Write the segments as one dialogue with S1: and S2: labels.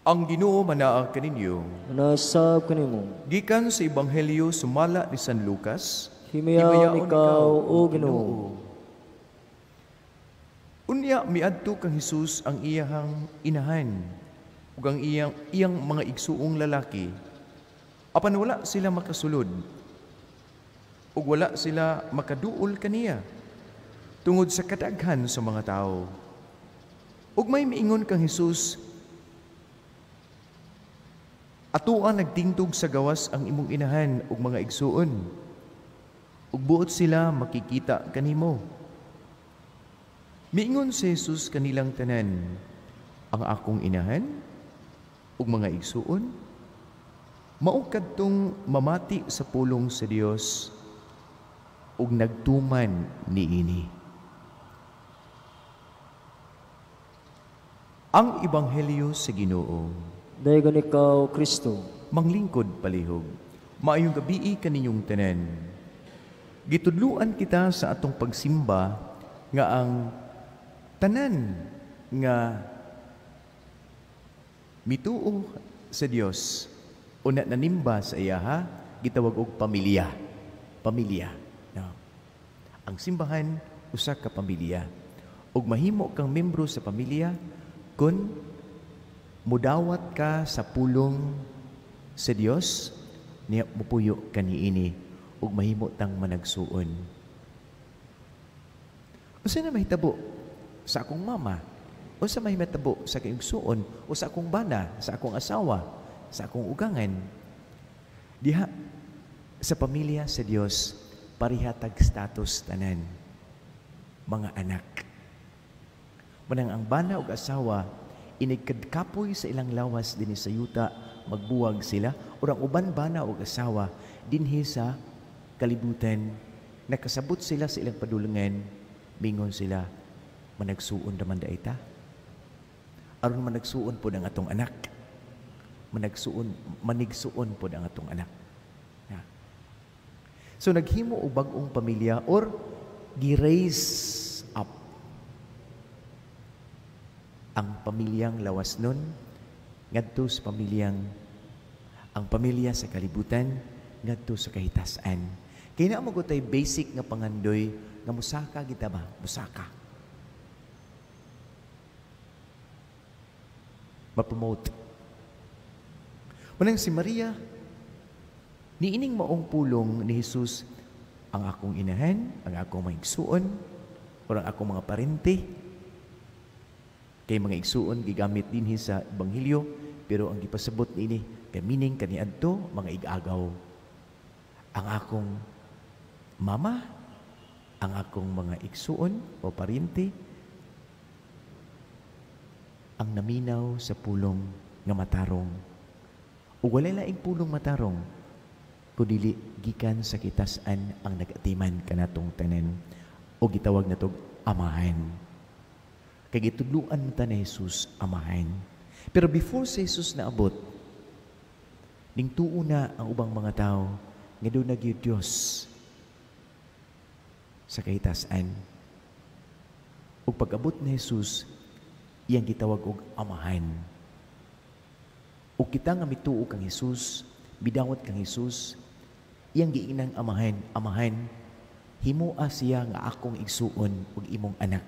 S1: Ang Ginoo manaa kaninyo.
S2: Manasab kanimo.
S1: Gikan sa Ebanghelyo sumala ni San Lucas.
S2: Himayaon ikaw, o Ginoo.
S1: Unya miadto kang Hesus ang iyahang inahan ug ang iyang iyang mga igsuong lalaki. Apan wala sila makasulod ug wala sila makaduol kaniya tungod sa kadaghan sa mga tawo. Ug may miingon kang Hesus, "Atoa nagtingtog sa gawas ang imong inahan ug mga igsuon. Ug buot sila makikita kanimo." Miingon si Jesus kanilang tanan, "Ang akong inahan ug mga igsuon mao kadtong mamati sa pulong sa Dios ug nagtuman niini." Ang Ebanghelyo sa Ginoo.
S2: Dayon ikaw, Kristo.
S1: Manglingkod palihog, maayong gabii kaninyong tanan. Gitudluan kita sa atong pagsimba nga ang tanan nga mituo sa Dios o nanimba sa iyaha gitawag og pamilya. Pamilya. No. Ang simbahan usa ka pamilya. Ug mahimo kang membro sa pamilya kun mudawat ka sa pulong sa Dios, niya mupuyo kaniini ug mahimo tang managsuon. Unsa na mahitabo sa akong mama? Unsa may mahitabo sa akong igsuon o sa akong bana, sa akong asawa, sa akong ugangan? Diha sa pamilya sa Dios, pareha tag status tanan mga anak. Manang ang bana ug asawa inigkadkapoy sa ilang lawas dinhi sa yuta, magbuwag sila, or ang uban bana ug asawa dinhi sa kalibutan, nakasabot sila sa ilang padulungan, mingon sila, managsuon raman da ita. Aron managsuon pod ang atong anak. Managsuon, manigsuon pod ang atong anak. Yeah. So naghimo og bag-ong pamilya or gi-raise up ang pamilyang lawas nun ngadto sa pamilyang ang pamilya sa kalibutan ngadto sa kahitasan. Kay naa mo gutay basic nga pangandoy nga musaka kita ba? Musaka. Ma-promote. Manang si Maria, niining maong pulong ni Jesus, ang akong inahan, ang akong mga igsuon, o ang akong mga parente, kay mga igsuon gigamit dinhi sa Ebanghelyo, pero ang gipasabot niini kay meaning kaniadto mga igagaw. Ang akong mama, ang akong mga igsuon o parente, ang naminaw sa pulong nga matarong. Ug walay laing pulong matarong kundili gikan sa kitas-an ang nag-atiman kanatong tanan o gitawag natog amahan. Kay gitudluan ta ni Jesus amahan. Pero before si Jesus naabot, ning tuo na ang ubang mga tao nga doon na gyud Dios sa kahitasan. Ug pag-abot ni Jesus, iyang gitawag og amahan. Ug kita nga mituo kang Jesus, bidawat kang Jesus, iyang giinang amahan, amahan, himoa siya nga akong igsuon ug imong anak,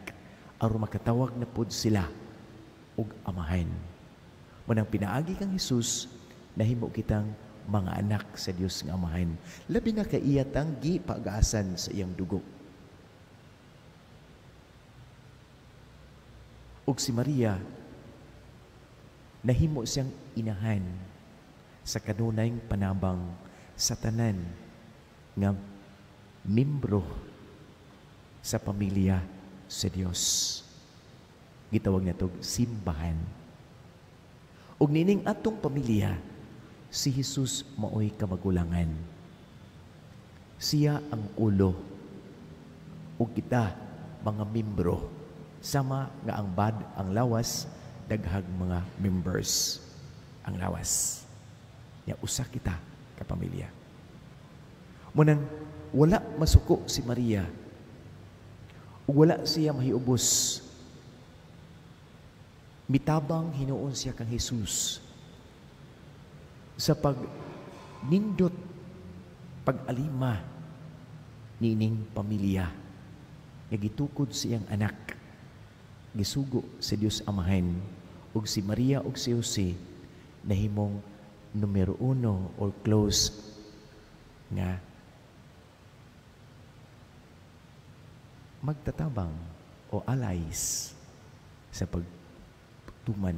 S1: aron makatawag na pod sila og amahan. Manang pinaagi kang Jesus, nahimo kitang mga anak sa Dios nga amahan. Labi na ka iya tang gipag-asan sa iyang dugo. Ug si Maria, nahimo siyang inahan sa kanunayng panabang sa tanan nga membro sa pamilya sa Dios. Gitawag natog simbahan. Ug nining atong pamilya, si Jesus maoy kamagulangan. Siya ang ulo. Ug kita mga membro, sama nga ang bad ang lawas, daghag mga members ang lawas. Nya usa kita ka pamilya. Munang wala masuko si Maria, ug wala siya mahiubos. Mitabang hinuon siya kang Jesus. Sa pagnindot, pag-alima niining pamilya nga gitukod sa iyang anak, gisugo sa Dios Amahan, ug si Maria ug si Jose nahimong numero uno or close nga magtatabang o allies sa pagtuman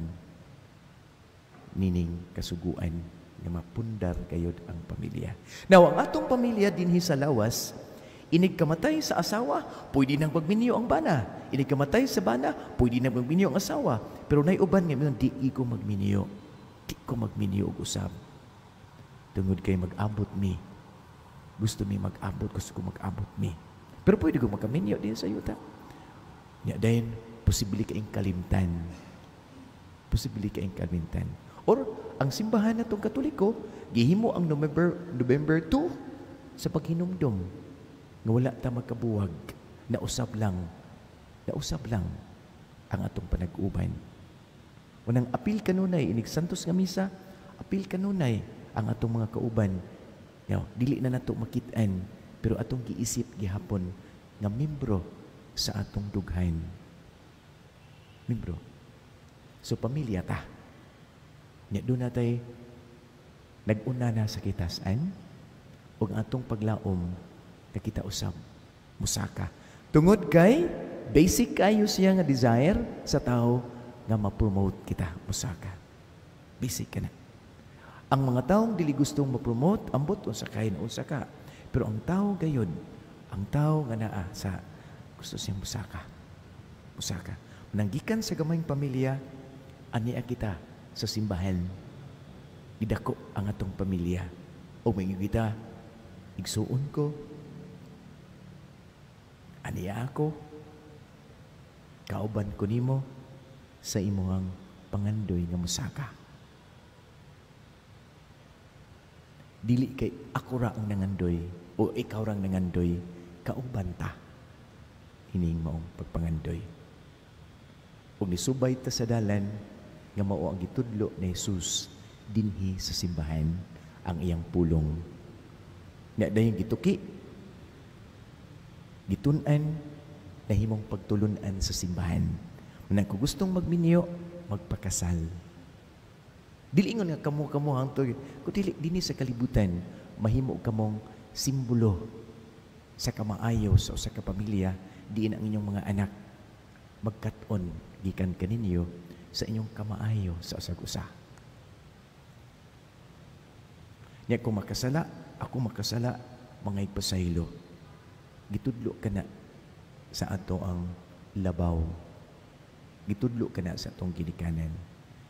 S1: nining kasuguan nga mapundar gayod ang pamilya. Now, ang atong pamilya dinhi sa lawas, inig kamatay sa asawa, pwede nang magminyo ang bana. Inig kamatay sa bana, pwede nang magminyo ang asawa. Pero nay uban nga mingon, di ko magminyo. Di ko magminyo og usab. Tungod kay mag-abot mi. Gusto mi mag-abot, gusto ko mag-abot mi. Pero pwede ko makaminyo din sa yuta. Nya dayon, posible kaing kalimtan. Posible kaing kalimtan. Or, ang simbahan natong Katoliko, gihimo ang November 2 sa paghinumdom nga wala ta magkabuwag, nausab lang ang atong panag-uban. Unang apil kanunay, inig santos nga misa, apil kanunay ang atong mga kauban. Now, dili na nato makit-an, pero atong giisip gihapon nga membro sa atong dughan. Membro. So, pamilya ta. Nya doon natay nag-una na sa kitasan ug atong paglaom nakita usab musaka. Tungod kay basic kayo siya nga desire sa tao nga ma-promote kita musaka. Basic ka na. Ang mga taong dili gustong ma-promote, ambot unsa kay na unsa ka. Pero ang tao gayon, ang tao nga naa sa gusto siyang musaka. Musaka. Nanggikan sa gamayng pamilya, ania kita sa simbahan. Gidako ang atong pamilya. O may kita, igsuon ko, aniya ako, kauban ko nimo sa imong pangandoy nga musaka. Dili kay ako ra ang nangandoy o ikaw ra ang nangandoy, kauban ta ining maong pagpangandoy. Ug nisubay ta sa dalan nga mao ang gitudlo ni Jesus dinhi sa simbahan, ang iyang pulong. Nga dayon gituki, gitun-an, nahimong pagtulun-an sa simbahan. Manang kung gustong magminyo, magpakasal. Dili ingon nga kamo-kamo hangtod, kun dili dinhi sa kalibutan, mahimo kamong simbolo sa kamaayo sa usa ka pamilya, diin ang inyong mga anak magkat-on gikan kaninyo sa inyong kamaayo sa usag usa. Nya kung makasala, ako makasala, mga ipasaylo. Gitudlo ka na sa ato ang labaw. Gitudlo ka na sa atong ginikanan.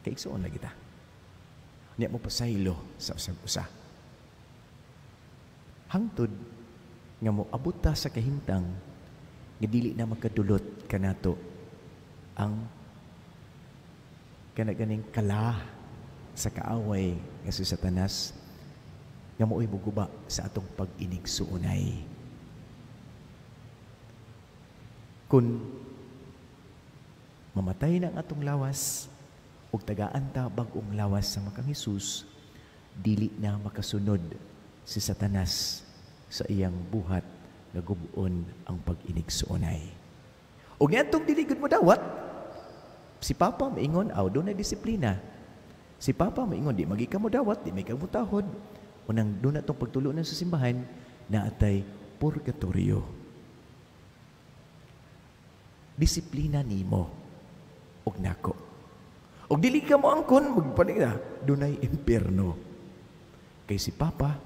S1: Kay igsuon na kita. Nya mo pasaylo sa usag usa. Hangtod nga mo abot ta sa kahimtang nga dili na makadulot kanato ang kanaganing kala sa kaaway nga si Satanas nga mao'y muguba sa atong pag-inigsuonay. Kun mamatay na ang atong lawas ug tagaan ta bag-ong lawas sa makang Hesus, dili na makasunod si Satanas sa iyang buhat nga gub-on ang pag-inigsuonay. Ug niadtong dili gud mo dawat, si Papa maingon, aw doon na disiplina. Si Papa maingon, di magi ka mo dawat, di may ka mutahod. Unang doon na itong pagtulunan sa simbahan, naatay purgatorio. Disiplina nimo og nako. Og dili ka mo angkon, magpanik na, dunay impierno. Kay si Papa,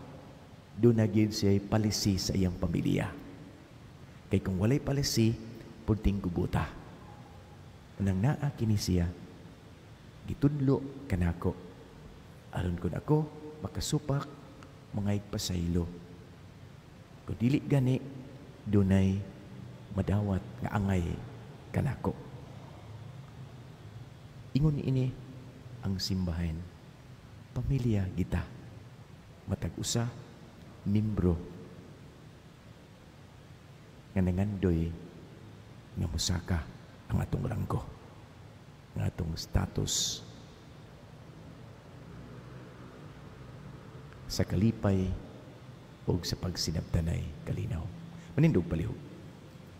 S1: doon na gyud siya'y palisi sa iyang pamilya. Kay kung walay palisi, punting gubuta. Unang naa kini siya, gitudlo kanako. Aron kun ako makasupak mga igpasaylo. Kung dili gani, dunay madawat nga angay kanako. Ingon ini ang simbahan. Pamilya kita. Matag usa, membro nga nangandoy nga mosaka ang atong ranggo, ang atong status. Sa kalipay ug sa pagsinabtanay kalinaw. Manindog palihog.